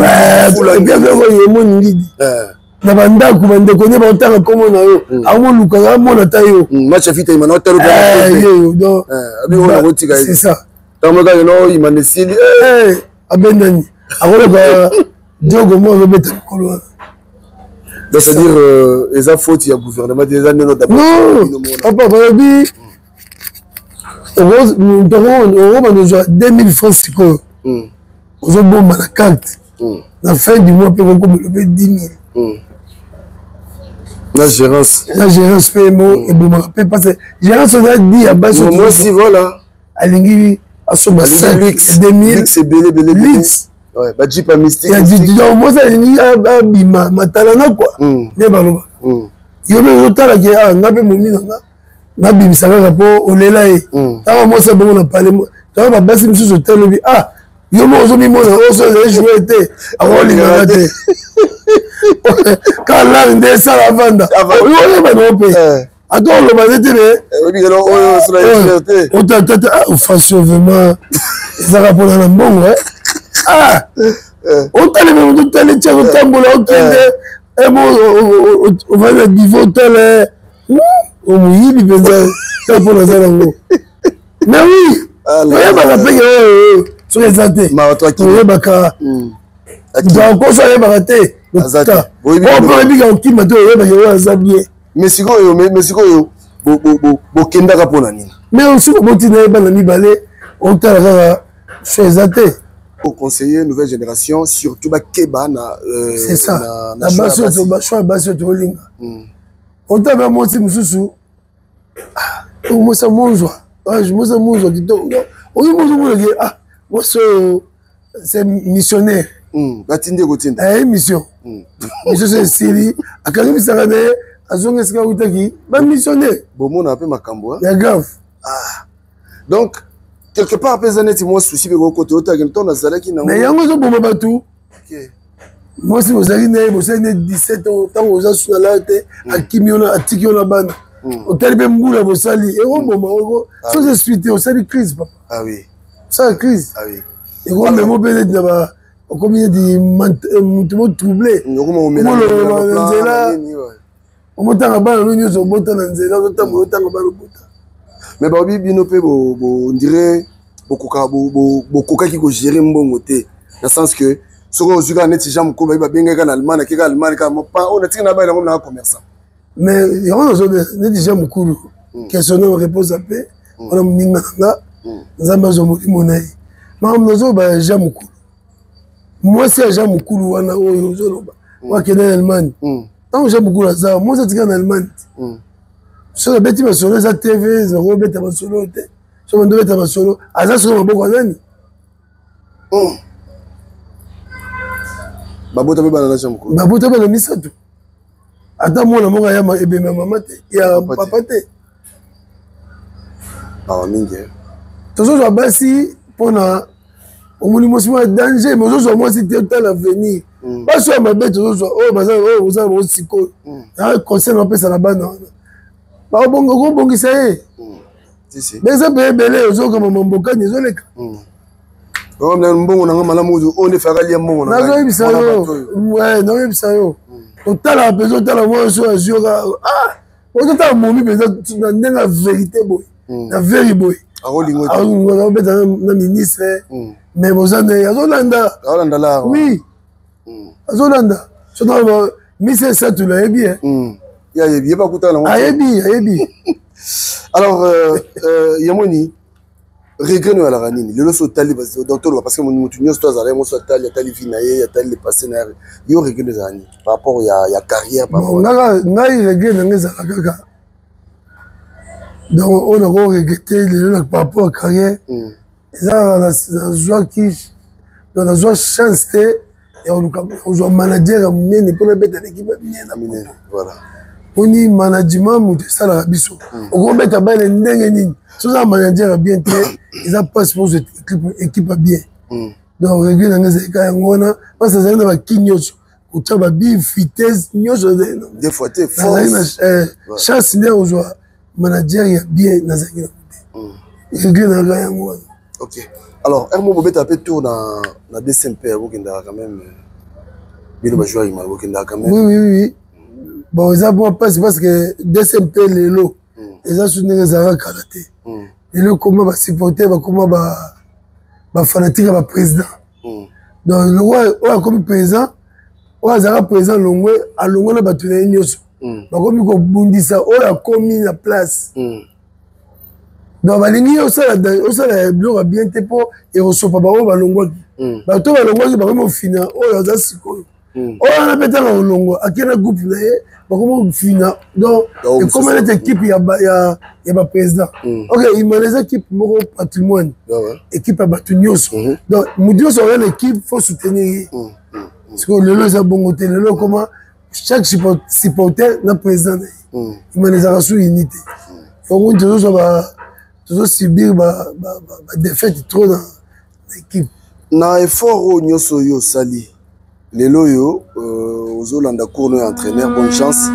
Yemoni ngidi na bandako, bandeko nde baotanga nkombo na yo, akomoluka, amona ta yo. Match afita imana otalo. Yeyo, donc c'est ça. Ntango kaka no imana esili. Abendani, akoloka diogo mo azobeta mikolo wana. Donc c'est-à-dire eza faute ya gouvernement te, eza ndeno? Non, papa, balobi okobanda ozwa 2000 francs sikoyo, ozobomba na carte, na fin du mois mpe kokomela mpe 10 000. Na gérance. Na gérance mpe mo ebomaka mpe, parce que gérance oza di ya basi. Mwasi, voilà. Alingi asomba sac 2000. Ebele ebele. Luxe. Bajeep ya mystique. Donc mwasi alingi abima matalana kua, nde baloba yo mpe ozotala ke a nga mpe momi na nga nabimisa kaka mpo olela ye. Ntango mwasi abongo na pale, ntango babasi mosusu otalobi, ah, yo moko ozomimona oso ezali joueur te, akolingaka te, kaka langue nde esala avanda, oyeba nango mpe ata oloba nde te. Me otatata ofaso vraiment ezaka mpona na mbongo, otalemi moto, otali tia kotambola, okende ovandi na divo, otala omoyibi mpenza ta mpona aza nango. Mais oui, oyebaka peke oyo soki eza te, oyebaka donc ayebaka te, oyo oyebika okima te, oyebaka oyo aza bien. Mais sikoyo bokendaka mpona nini? Mais soki obotina ye bana mibale, otala kaka so eza te. Conseiller nouvelle génération, surtout bakeba na C'est ça, na basi oyo, bachoix ya basi oyo tokolinga. Otala mwasi mosusu, mwasi monzwa, mwasi monzwa kitoko, oyo mozomonake, ah, mwasi oyo c'est missionnaire. Batindi ekotinda. Mission, mission so esili, akangi bisaka na ye, azongi esika awutaki, bamissionnaire. Bomona mpe makambo ya grave. Donc. Quelque part mpe eza neti mwa souci mpe kokota otaki ntango nazalaki nango. Mais yango ezoboma bato. Mwasi bozalaki na ye, bosali ne 17 ans, ntango oza su na lala te, akimi yo, atiki yo na bana. Otali mpe mbula bosali, ekoboma soki esprit te, osali crise, papa. Osala crise, ekomema mpe neti na ba okomi neti motu mo trouble, omoloba na nzela, omotanga bana no nyonso, obota na nzela, ozotambola, otanga bana obota. Mais baobi bino mpe ondire bokokaki kogérer mbongo te, na sens que soki ozwi kaka neti Jean Mokolo, bayi babengaki kaka na Allemagne, akeka Allemagne kaka mopa oyo natiki na bana yango na commerçant. Mais yango nazo neti Jean Mokulu, question na réponse ape wana, moninga na nga, Nzambe azwa molimo na ye. Makambo nazoloba ya Jean Mokulu, mwasi ya Jean Mokulu wana oyo ozoloba, wakende na Allemagne. Ntango Jean Mokulu aza, mwasi atika na Allemagne te. Soki abeti masolo, eza TV, ezakobeta masolo te. Soki bando obeta masolo, aza soki maboko ya nani? Babota mpe bana na Jean Mokulu? Babota bana misato, ata mwana moko aya ebembe ya mama te, ya papa te. Awa mingi. Tozozwa basi mpona omoni mwasi mwa danger, mais ozozwa mwasi te, otala avenir. Basi oyo mabe tozozwa, oyo baza, oyo oza na bango sikoyo, na conseil bapesa na bana wana, okobongisa ye. Mais eza mpe ebele, ozokama mambokani ezoleka. Mbongo nanga malamu oyo nde faka lia mbongo. Nazoyebisa yo, nazoyebisa yo, totala mpenza, otala mwana so azwi yoka, ozotala momi mpenza na ndenge ya vérité boye, na veri boye, aobeta na ministre, mais boza nde azolanda. Oui, azolanda. Soki ministre Esatula ayebi. Ayebi, ye bakutana. Ayebi, ayebi. Alors yamoni regret no ezalaka nini lelo so otali? Donc toloba, parce que motu nyonso to azala ye moso, atali, atali vie na ye, atali le passé na ye. Yo, regret no ezala nini par rapport ya carrière? Ngaka ngai, regret nanga ezala kaka, donc oyo nako regretter lelo na par rapport ya carrière, eza nazwaki, donc nazwa chance te ya koluka kozwa manager ya monene mpona beta na équipe ya minene. Poni management moto esalaka biso. Okobeta bale ndenge nini so oza manager ya bien te? Eza mpasi mpo ozwa équipe ya bien. Donc regret nanga ezali kaka yango wana, mpasi azali na baki nyonso, kotya babi vitesse nyonso, azali na chance nde ya kozwa manager ya bien, nazalaki nango te. Regret nanga yango wana. Ok, alors un mot, bobeta mpe tour na DCMP, bokendaka quand même, bino bajoueur imana bokendaka quand même? Oui, bon, eza mwa mpasi parce que DCMP lelo eza su ndenge ezalaka kala te. Lelo ekoma basupporter, bakoma bafanatique ya baprésident. Donc lokwa oyo akomi président, oyo azalaka président longwe, alongwe na bato na ye nyonso, bakomi kobundisa oyo akomi na place. Donc balingi osala biloko ya bien te mpo ekosopa bango balongwaki. Bato balongwaki bakomi ofina oyo aza sikoyo. Oyo wana mpe ntango kolongwa, ake na groupe na ye, bakomi ofina. Donc ekoma neti équipe ya baprésident. Ok, Imana eza équipe moko patrimoine, équipe ya bato nyonso. Donc motu nyonso oya na équipe, faut soutenir ye. Sikoyo lelo eza bongo te. Lelo ekoma chaque supporter na président na ye. Imana ezalaka su unité. Yango tozozwa, tozosubir badéfaite trop na équipe. Na effort oyo nyonso oyo osali lelo oyo, ozolanda cours no ya entraîneur, bonne chance,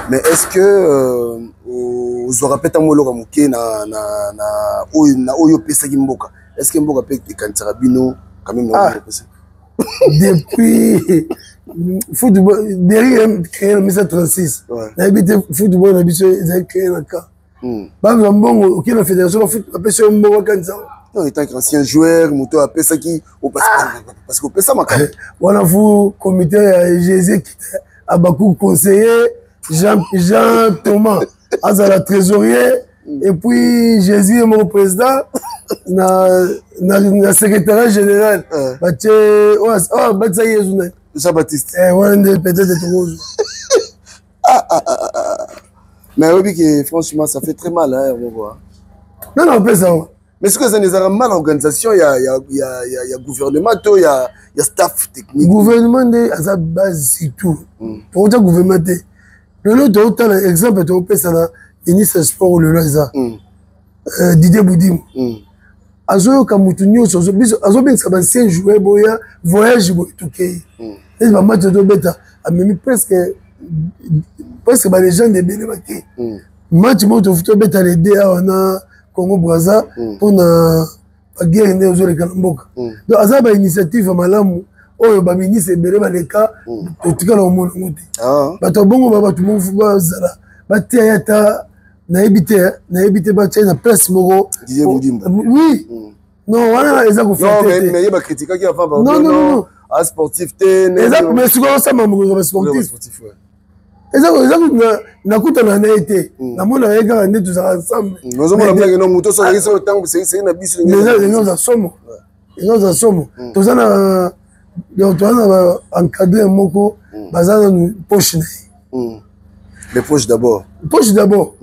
mais est ce que ozwaka mpe ntango eloko moke na oyo opesaki mboka? Est ce que mboka mpe ekanisaka bino quand même? Ah. Depuis football derrière créé na 1936, nayebi te football na biso ezali créé na ka bazwa mbongo, okei na fédération, bapesi yo mbongo, akanisa. Non, en tant qu'ancien joueur, moto apesaki, parce que opesa makambo. Wana fu comité ya Jésus Abaku, conseiller Jean, Jean Thomas azala trésorier, et puis Jésus moko président, na secrétariat général batie oyo batisaki Yesu na Jean Baptiste. Wana nde peut-être tokozwa. Ah, ah, ah, ah. Mais oyebi que franchement ça fait très mal, hein, moko. Non, non, opesa wa. Mais soki eza, ezalaka mal organisation ya gouvernement to ya staff technique? Gouvernement nde aza base surtout. Tokotia gouvernement te. Lelo totala exemple, tokopesa na ministre ya sport lelo eza Didier Budimbu. Azoyoka motu nyonso, azobengisa baancien joueur boya voyage boye tokei neti bamatch tobeta, amemi presque presque balegende ebele bakei. Match moko tobeta le de awa na Congo Braza mpona baguerre nde ozoleka na mboka. Donc aza bainitiative ya malamu oyo baministre ebele baleka totikala komona yango te. Bato ya bongo ba bato moko bazala batia ye ata nayebi te, nayebi te, batia ye na place moko. Didier Budimbu. Oui, non, wana eza koflatter te. Mais ye bacritiquaki avant. Non, non, non. A sportif te. Eza, mais sikoyo osamba mokonzi ya basportif, eza eza nakutana na ye te, namona ye kaka nde tozalaka ensemble. Ozomona blage no moto osakaki solo ntango seki na biso. Eza oza somo, eza oza somo. Toza na, donc toza na ba encadreur moko baza nanu poche na ye. Les poches d'abord. Poche d'abord.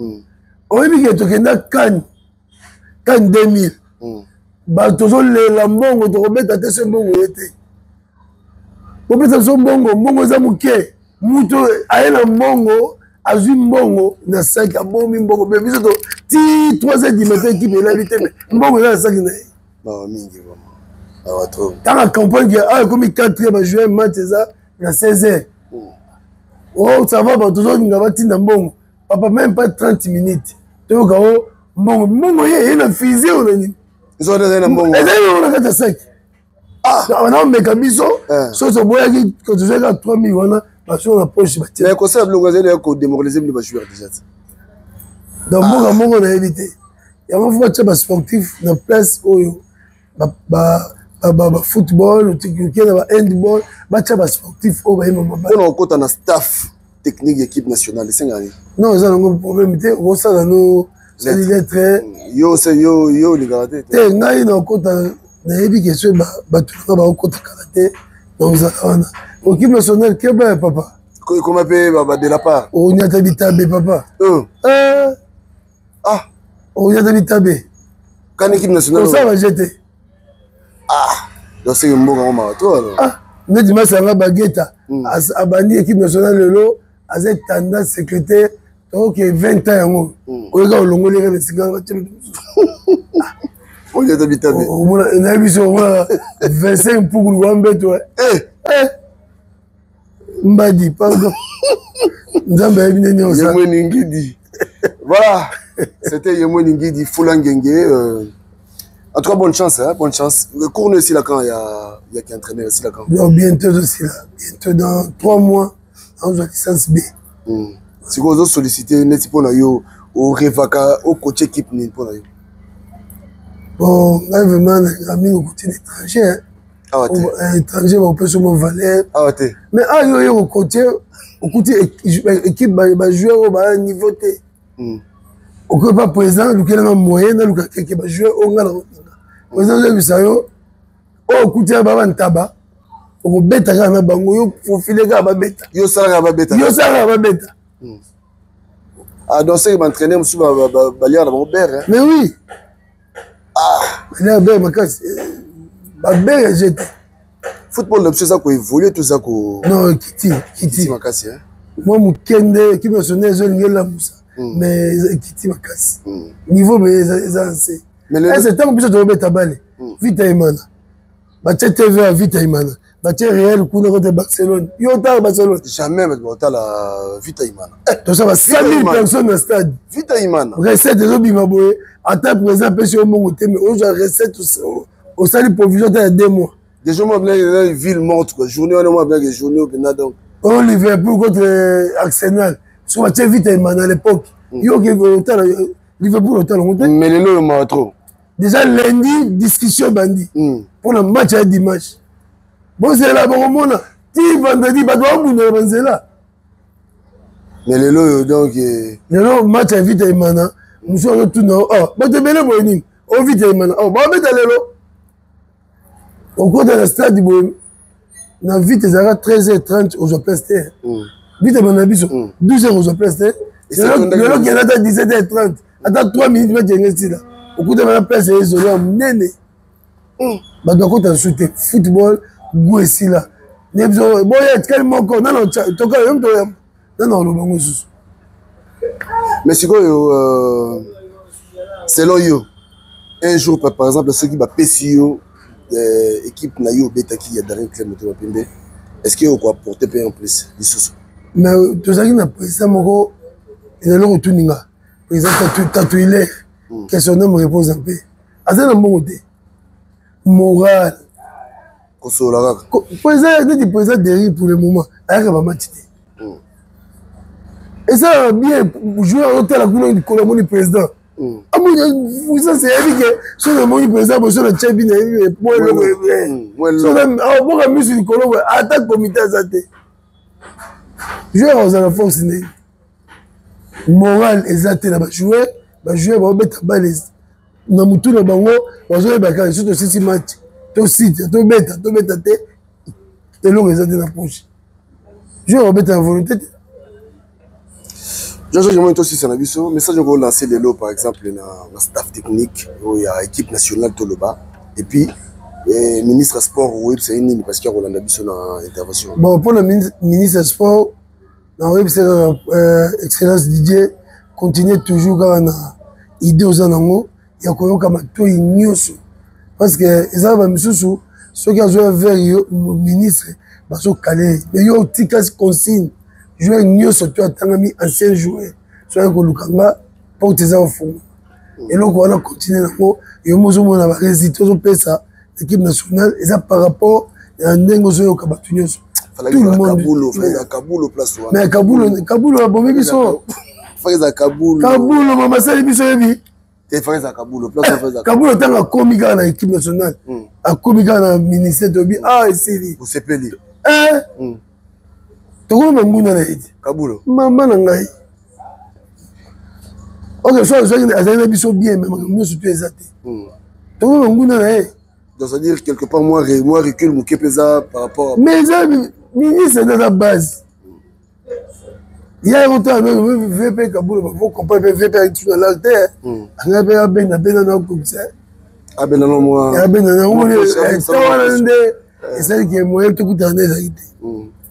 Oyebi ke tokenda CAN, CAN 2000, bato tozolela mbongo, tokobeta te so mbongo ye te. Bopesa biso mbongo, mbongo eza moke. Moto aye na mbongo, azwi mbongo na saki, abomi mbongo. Me biso to ti 3 heures du matin, équipe elali te, mbongo eza na saki na ye. Mingi vraiment. Ntango acomprendre ke awa ekomi 4 heures, bajouer match eza na 16 heures, oh ça va, bato tozolinga batinda mbongo papa, même pas 30 minutes toyoka o mbongo, mbongo ye ye na fusée oyo na nini. Ezali na mbongo. Ezali nango na kati ya saki. Naomeka biso so toboyaki, tozwaki kaka 3000 wana, baso na poche batie. Mais kosala biloko ezali ya kodémoraliser bino bajoueur déjà te. Donc mboka moko nayebi te, yango fo batia basportif na place oyo bafootball, oke na bahandball, batia basportif oyo bayeba mabala. Mpona kokota na staff technique ya équipe nationale esengaka nini? Non, eza nango problème te, okosala no sali lettre. Yo se yo yo olingaka te? Te, ngai nakota, nayebi ke soki bato nanga bakokota kala te, nakozala wana équipe nationale. Keba ya papa. Ekoma mpe ba de la part. Onyata bitabe papa. Ah. Onyata bitabe. Kana équipe nationale. Osala baje te. Ah, donc c'est mboka ngo mawa to alors. Ah, neti masanga bageta abandi équipe nationale lelo, aza tendance secrétaire, tokoke 20 ans yango oyoka olongoli eka na esika batie. Onyata bitabe. Nayebi biso omona 25 mpukulu wa mbeto. Mbadi, pardon, nzambe ayebi ndenge osala. Yemweni Ngidi. Voilà, c'était Yemweni Ngidi Fulangenge. En tout cas, bonne chance, hein, bonne chance. Le cours ici là quand il y a qui entraîneur ici là quand. Non, bientôt aussi là, bientôt dans 3 mois, on a licence B. Sikoyo ozo solliciter neti mpona yo orevaka ocoach équipe nini mpona yo? Bon, ngai vraiment nalingaka mingi kocoacher na étranger. Awa te. Étranger bakopesa mo valeur. Awa te. Mais awa yo oye kocoacher, okuti équipe bajoueur oyo baya niveau te. Okoki pa président lukelanga moyen naluka keke bajoueur oyo nga na kolinga. Président ozoyebisa yo oyo okuti ya baba ntaba, okobeta kaka na bango, yo profile kaka babeta. Yo osalaka babeta. Yo osalaka babeta. Ah, donc seke baentraîneur mosusu baliaka na bango bere. Mais oui. Ah, baliaka bere makasi, babere jete. Football na biso eza koévolue, toza ko Non, ekiti. Kiti makasi. Mwa moke nde équipe nationale ezolinga elamusa, mais ekiti makasi niveau, mais eza nse. Ese ntango biso tozobeta bale, Vita Imana batie TV ya Vita Imana, batie Real kuna kote Barcelone, yo otala Barcelone? Jamais bato baotala Vita Imana. Tosala 100 000 personnes na stade. Vita Imana. Recette ezobima boye, ata président apesi yo mbongo te, mais ozwa recette, osali provision ata ya 2 mois. Déjà moi bien ville morte quoi, journée wana, moi bien journée opena donc. Oyo Liverpool contre Arsenal, soki batie Vita Imana à l'époque, yo oke otala Liverpool, otala yango te. Mais lelo oyo mawa trop. Déjà lundi discussion ebandi mpona match ya dimanche, bozela bokomona ti vendredi bato babundela banzela. Mais lelo oyo donc lelo match ya Vita Imana, mosusu azotuna oh, bato ebele boye nini o Vita Imana oh, babeta lelo. Okota na stade boye na Vite ezalaka 13h30, ozwa place te. Vite Imana na biso 12h ozwa place te. Lelo kenda ata 17h30, ata 3 minutes match yango esila, okutana na place ya ezolo ya monene, bato bakota lisusu te. Football goût esila. Biso boya etikali moko nano toka yo moto oyamba nano oloba yango lisusu. Mais sikoyo, selon yo, Un jour, par exemple, soki bapesi yo équipe na yo obetaki ya Daring Club Motema Pembe, est-ce que oko apporter mpe en plus lisusu? Mais tozalaki na président moko, ezali kotuni nga, président Tatuilaire, que son homme repose en paix. Aza na mbongo te, moral. Kosolola kaka. Président neti président Derry, pour le moment ayaka bamatch te. Esalaka bien, joueur azotala kuna likolo, amoni président, amoni puissance, eyebi ke soki namoni président boso na tiebi na yebi mo eloko, aboka misu likolo boye, ata comité aza te, joueur azala force ndenge moral eza te na bajoueur. Bajoueur baobeta bale na mutu na bango, bazoyeba kaka soki tosisi match, tosite, tobeta, tobeta te, eloko eza te na poche, joueur obeta na volonté te. Jean-Jacques Yamoni, tosisa na biso message oko lancer lelo, par exemple na staff technique oyo ya équipe nationale toloba, et puis ministre ya sport, oyebisa ye nini? Parce que akolanda biso na intervention. Bon, mpona ministre ya sport, nakoyebisa kaka excellence Didier, continue toujours kaka na idée oza nango ya koyoka matoi nyonso, parce que eza na bamisusu soki azoya vers yo ministre, bazokale, mais yo otika consigne, joueur nyonso to atangami ancien joueur, soki koluka nga, porte eza kofunga. Eloko wana, continue nango. Yo mozomona barésultat ozopesa équipe nationale eza par rapport ya ndenge ozoyoka bato nyonso. Tout le monde. Kabulo place wana. Mais Kabulo, Kabulo abomi biso. Faiza Kabulo. Kabulo mama asali biso, yebi. Te, Faiza Kabulo place, Faiza. Kabulo ntango akomi kaka na équipe nationale, akomi kaka na ministère, toyebi, ah, esili. Osepeli. Tokomi banguna na ye te. Kabulo. Mama na ngai. Ok, so azali na biso bien, mais makambo nyonso to eza te. Tokomi banguna na ye. Donc, c'est-à-dire, quelque part, moi recul, moke mpenza par rapport à. Mais eza ministre nde aza base ya yango to VP Kabulo, bafo comprendre mpe VP ayaki na lal te, anga mpe abenda benda na okokisa. Abenda no mwa. Abenda na omoni ta wana nde esaliki moyen tokutana nde ezalaki te,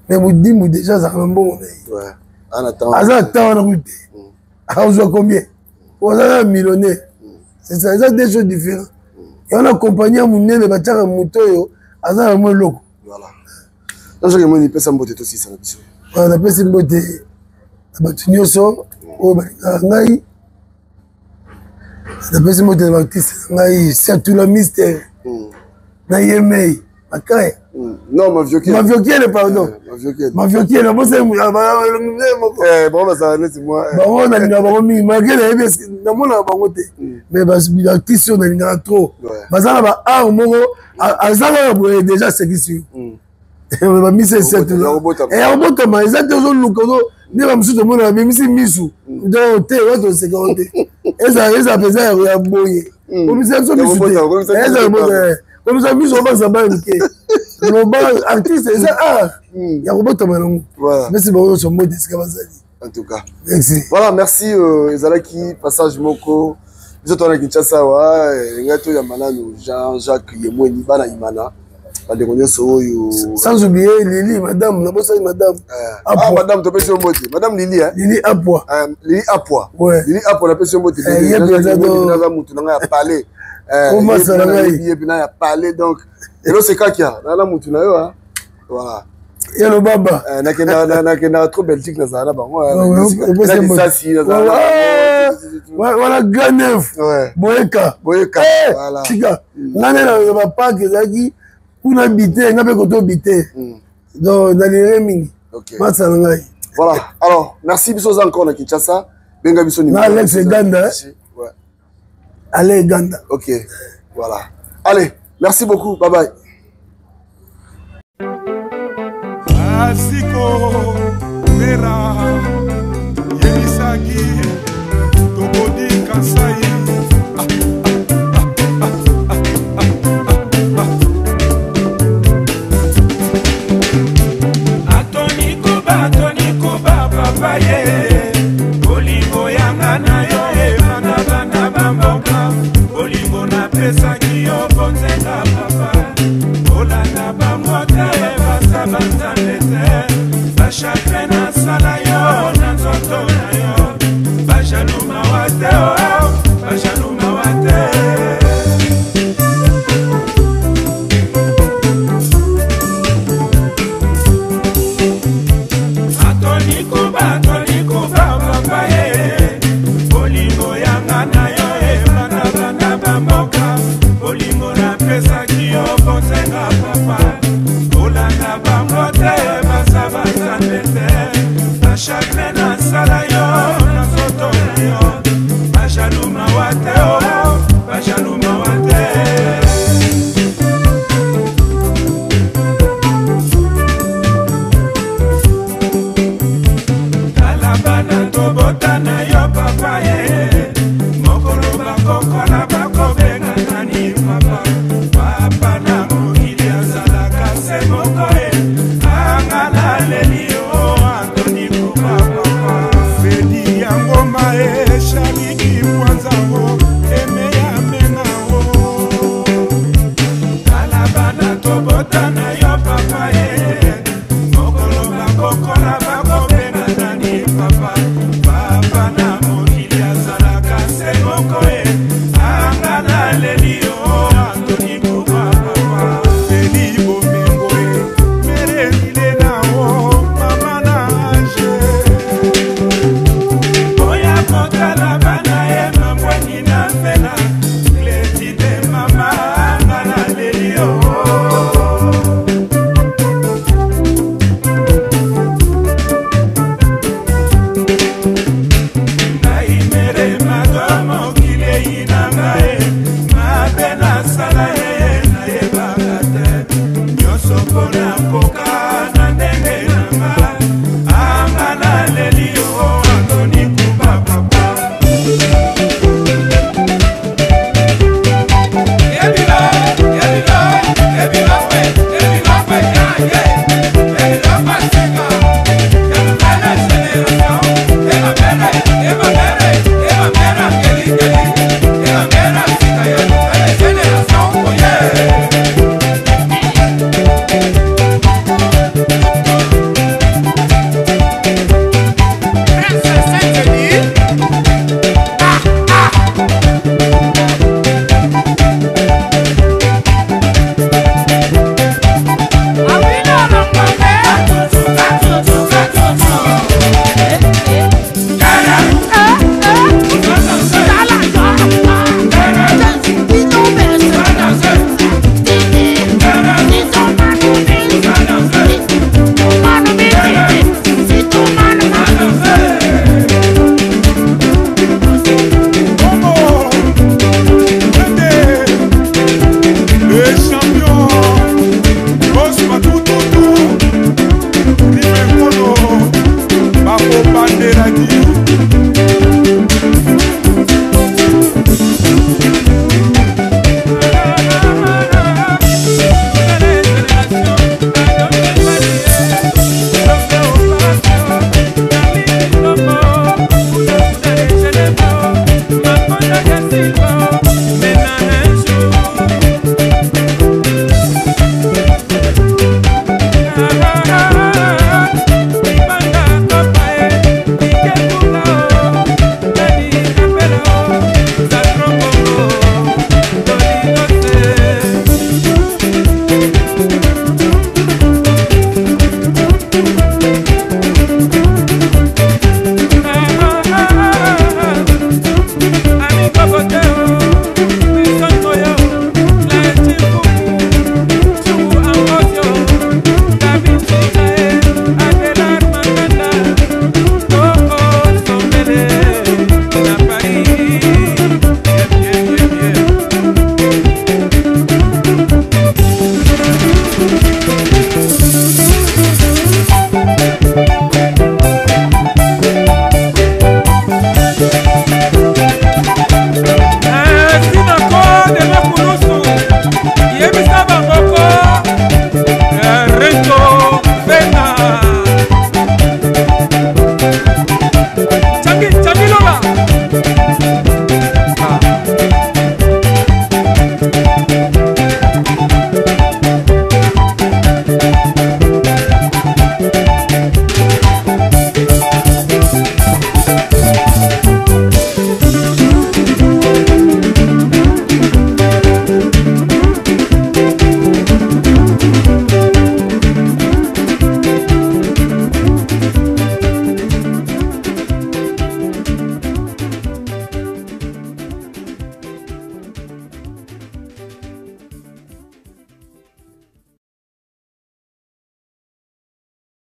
mais modimbu déjà azalaka na mbongo na ye, aza ata wana kutu te, azwa combien, oza na millionnaire. C'est ça, eza deux choses différentes. Yango na compagnie ya monene batiaka moto oyo aza na mwa eloko. Voilà, soki emoni, pesa mbote, tosisa na biso. Napesi mbote na bato nyonso oyo balingaka ngai, napesi mbote na baartiste na ngai, surtout la mystère na yemei Makaya. Non, Maviokiele. Maviokiele, pardon. Maviokiele, bosali moko. Eh, bango bazala neti moi. Bango nalingaka bango mingi. Malgré nayebi namonaka bango te. Mais baartiste oyo nalingaka trop. Baza na ba art moko, aza kaka boye déjà asekisi yo. Bamisi esetula. Ya kobotama eza te, ozoluka nde bamosusu tomonaka bimisi misu. Donc te, wato oseka yo te. Eza mpenza ya boye. Komisa biso misu te. Eza komisa miso obakisa bana mike, loba artiste eza art ya kobotama nango. Mesi bango nyonso mbote esika bazali. En tout cas, merci. Voilà, merci. Ezalaki passage moko, biso towana Kinshasa awa, ngai toyamba nanu Jean-Jacques Yemweni, bana Imana, bandeko nyonso oyo. Sans oublier Lili, madame, nabosani madame. Ah, madame, topesi yo mbote, madame Lili. Lili Apwa. Lili Apwa. Lili Apwa, napesi yo mbote. Ye mpenza. Naza mutu na ngai ya palais. Omasala ngai. Ye mpena ya palais, donc elo sekakia nana mutu na yo. Voilà. Yelo baba. Nakendaka trop Belgique, nazala na bango lisasi. Wana grand neuf boyeka. Boyeka. Tika ngai nde na baparke ezalaki kuna bite, ngai mpe koto bite, donc nalingaki mingi masala ngai. Voilà, alors merci. Biso oza encore na Kinshasa, benga biso. Na Alex Eganda. Allez Ganda. Ok, voilà, allez, merci beaucoup, bye bye. Asiko mera yebisaki tokodi Kasai. Atoni Kuba, Atoni Kuba, papa ye, bolingo yanga na yo ebanda banda bamboka, bolingo napesaki yo bonzenga papa, kolanda bango te, baza banzambe te, bachagrin nasala yo na nzoto na yo, bajalu mawa te, oh, bajalu mawa te. Nzambe te.